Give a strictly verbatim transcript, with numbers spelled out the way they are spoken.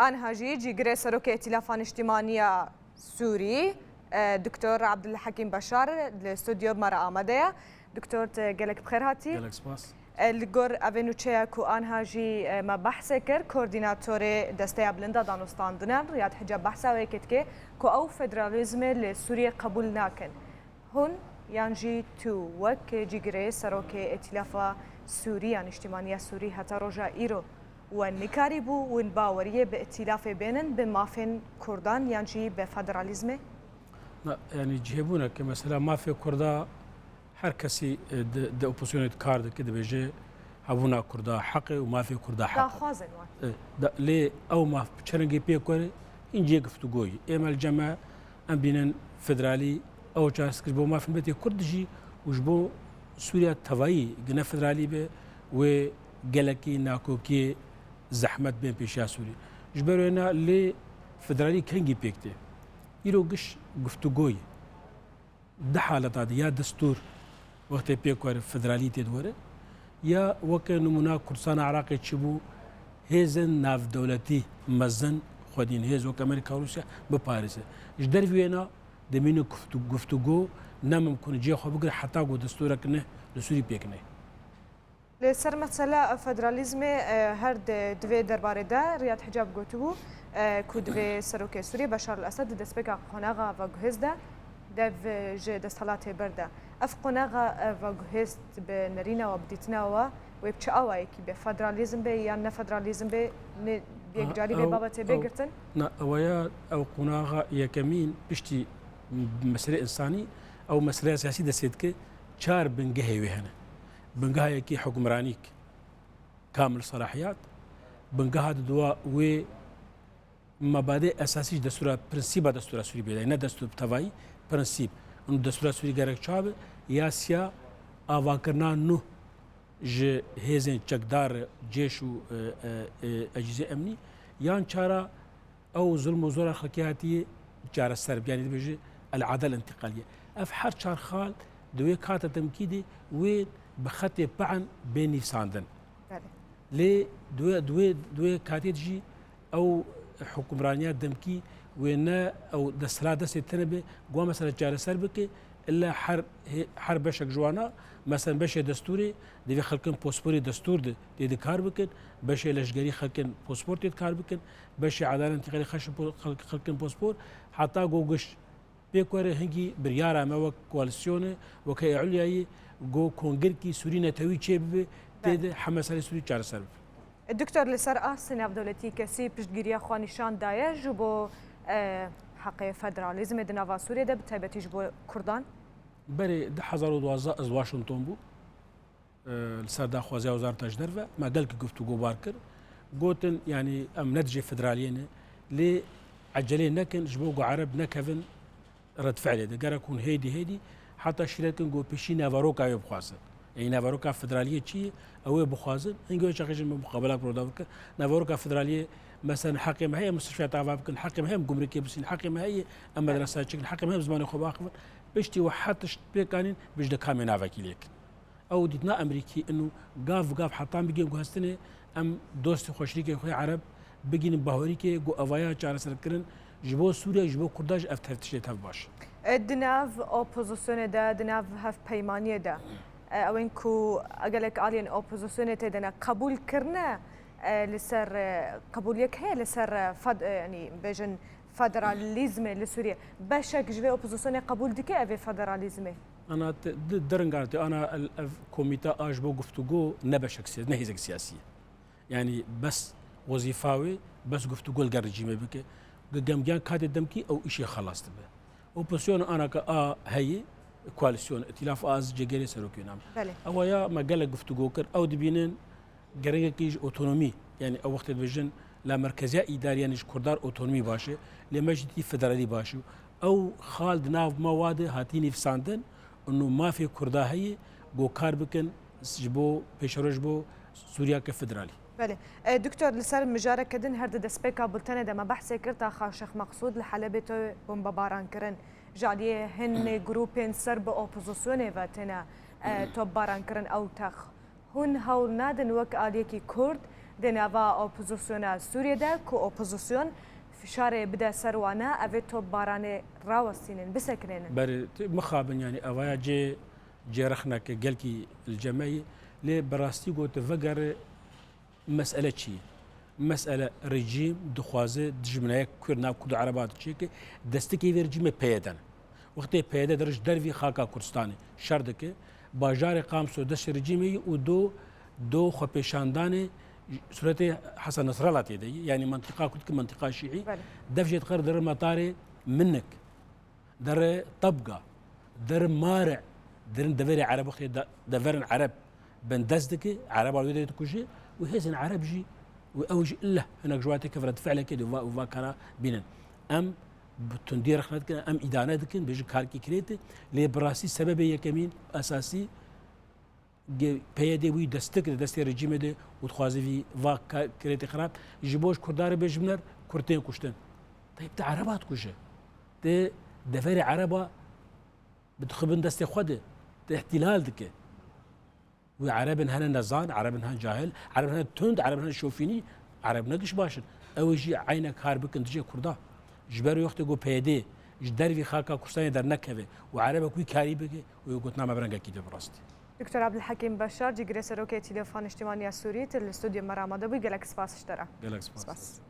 Anha jî cîgirê Serokê Îtîlafa Niştîmaniya Sûrî, e, Doktor Abdulhekîm Beşar li stûdyo bi me re amade ye. Doktor, tu gelek bi xêr hatî. Gelek spas. E, li gor evê nûçeya ku anha jî, e, me behsê kir, koordînatorê Desteya Bilind a Danûstandinê, Riyad Hicab, behsa wê yekê dike ku ew federalîzmê li Sûriyê qebûl nakin. Hûn yan jî tu wek cîgirê Serokê Îtîlafa Sûrî ya Niştîmaniya Sûrî heta roja îro we nikarîbû win baweriyê bi îtîlafê bênin bi mafên Kurdan yan jî bi federalîzmê? Na, yanî cihêbûne ke mesela mafê Kurda her kesî, e, di, di opozisyonê de kar dike, dibêje hebûna Kurda heq e û mafê Kurda heq e. Daxwazên wan. E, da, lê ew maf bi çi rengî pêk were, hîn cihê guftûgoyê. Ê me li cem me em bînin federalî, ew çareser ji bo mafên miletê Kurd jî û ji bo Sûriya tevayî gine federalî be, wê gelekî nakokiyê zehmet bên pêşiya Sûriyê. Ji ber wêna lê federalî kengî pêk tê? Îro giş guftûgoyê. Di haleta de ya destûr wextê pêk were federalî tê de were, ya weke nimûna Kurdistana Iraqê çi bû, hêzên navdewletî mezin xwedîn, hêz wek Amerîka û Rûsya biparêze. Ji dervî wêna demîne guftû-, guftûgo ne mimkun e cihê xwe bigire heta ku destûrek ne li Sûrî pêk neyê. Li ser mesela federalîzmê, e, her di, di vê derbarê de Riyad Hicab gotibû, e, ku divê serokê Sûriyê Beşar el-Esed di destpêka qonaxa veguhêz de dev ji desthilatê berde. Ev qonaxa, e, veguhêz bi nerîna we, bi dîtina we, wê bi çi awayekî be? Federalîzm be yan ne federalîzm be, ne bi yekcarî vê babetê bê girtin? Na, ew ya, ew qonaxa yekemîn piştî meselê însanî, ew meseleya siyasî destê dike, çar bingehê wê hene. Bingeha yekî hukmranîk, kamil selahiyat. Bingeha diduwa wê mebadê esasî ji destûra, prensîba destûra Sûrî bêdayî, ne destûr bi tevayî, prensîp. Û destûra Sûrî gerek çawa be? Yasiya avakirina nû ji hêzên çekdar, cêş û, e, e, e, ecîzê emnî, yan çara ew zulm û zora xelkê hatiye çareser, yanî dibêje el-adel întiqaliye. Ev her çar xal di wê kata demkî de wê bi xetê pe'en bê nivîsandin. Belê. Lê di wê, di wê, di wê katê de jî ew hukmraniya demkî wê ne ew desthilat destê tenê be, guha mesela çareser bike, illa her, her beşek ji wana, mesela beşê destûrê divê xelkin posporê destûr de tê de kar bikin, beşê leşgerî xelkin pospor tê de kar bikin, beşê edalet întiqalî xelk-, xelkin pospor, heta go giş pêk were hingî biryara me wek koalîsyonê, wek heyê ulyayî, go kongirkî Sûrî netewî çêbibe, tê de heme meselê Sûrî çareser bibe. Doktor, li ser astê navdewletî kesî piştgiriya xwe nîşan daye ji bo, e, heqê federalîzmê di nava Sûriyê de, bi taybetî ji bo Kurdan? Berê du hezar û duwazdeh ez Washington bûm. E, li ser daxwaziya Wezareta ji Derve me gelkî guftûgo bar kir. Gotin, yanî em ne dijê federaliyê ne, lê ecelê nekin ji bo ku Ereb nekevin redfe'lê de. Gerek hûn hêdî hêdî heta şîret kin ku pêşî naveroka wê bixwazin. Yanî naveroka federaliyê çi ye? Ew ê bixwazin. Hingê wê çaxê jî me muqabelat bi Rûdawê kir. Naveroka federaliyê, mesela heqê me heye em mustişfiyat ava bikin, heqê me heye em gumrikê bisînin, heqê me heye em medresa çêkin, heqê me heye em zimanê xwe biaxivin. Piştî we her tişt pêk anîn, bi ji de kamê navekî lê kin. Ew dîtina Amerîkî ino gav bi gav heta em bigihên guhestinê, em dostê xwe, şirîkê xwe yê Ereb bigihînin bawerîkê ku evaya çareserkirin ji bo Sûriye, ji bo Kurda jî ev tev tiştê tev baş. E, di nav opozisyonê de, di nav hevpeymaniyê de, e, ew ên ku gelek aliyên opozisyonê tê de ne qebûl kirine, e, li ser, e, qebûliyek heye li ser, e, fed-, e, yanî bêjin federalîzmê li Sûriye. Beşek ji vê opozisyonê qebûl dike ev ê federalîzmê? Ana te, di, di ringan te, ana el, ev komîte a ji bo guftûgo ne beşek siyasî, ne hêzek siyasî ye. Yanî bes wezîfa wê, bes guftûgo li gel rejîmê bike. Ge-, gemgiyan katê demkî ew îşê xelas dibe. Opozîsyona ana ke a heye, koalîsyon, îtîlaf a ez cêgerê serokê nam. Belê. Ewa ya me gelek guftûgo kir, ew dibînin gerengekî ji otonomî, yanî ew wextê dibêjin la merkeziya îdarî, yanî ji Kurdan otonomî baş e, lê me jî dîtî federalî baş e. Ew xal di nav me wa de hatî nivîsandin, û mafê Kurda heye, go kar bikin ji bo pêşeroj bo Sûriyake federalî. Belê. E, Doktor, li ser mijareke din her di destpêka bultenê de me behsê kir, taxa Şêx Meqsûd li Helebê tê bombebaran kirin. Ji aliyê hin grûpên ser bi opozisyonê ve têne, e, topbaran kirin ew tex. Hûn hewl nadin wek aliyekî Kurd Di nava opozisyona Sûriyê de ku opozisyon fişarê bide ser wan, ev ê topbaranê rawestînin, bisekinênin. Berê, tu mixabin, yanî evaya cê, cê rexneke gelkî li cem me ye. Lê bi rastî got, vegere mesele çi ye? Mesele rejîm dixwaze dijminayek Kurd, nav Kurd û Ereba çêke, destikê vê rejîmê P Y D ne. Wextê P Y D dere ji dervî xaka Kurdistanê şer dike, bajarê Qamso destê rejîmê ye û do, do xwepêşandanê suretê Hesen Nesrallah tê de ye. Yanî mentiqa ku dike mentiqa şîî. Belê. Dev jê dixere dere metarê Minik, dere Tabga, dere Mare, derin deverê Ereb wextê de, deverin Ereb bindest dike, Ereba wê de dikuje û hêzên Ereb jî û ew jî ille hinek ji wa tê kevre di fiilekê de va, va kara bînin. Em bi tundî rexne dikin, em îdane dikin, bêjin karkî kirêt e. Lê bi rastî sebebê yekemîn esasî ge-, P Y D wî destik di destê rejîmê de û dixwaze vî va ka-, kirêtê xirab. Ji bo ji Kurda re bêjim ner, Kurd tên kuştin. Teyb te Ereba dikuje. Te deverê Ereba bi dixibin destê xwe de, te îhtîlal dike. Wê Erebin hene nezan, Erebin hene cahil, Erebin hene tund, Erebin hene şofînî, Ereb ne giş baş in. Ew ê jî eyne kar bikin dijê Kurda. Ji ber wê wextê ku P Y D ji dervî xaka Kurdistanê dernekeve û Erebek wî karî bike, wê gotina me bi rengekî de bi rastî. Doktor Abdulhekîm Beşar, cîgirê serokê Îtîlafa Niştimaniya Sûrî, tu li stûdyoya me re amade bûyî, gelek spas ji te re. Gelek spas. Spas.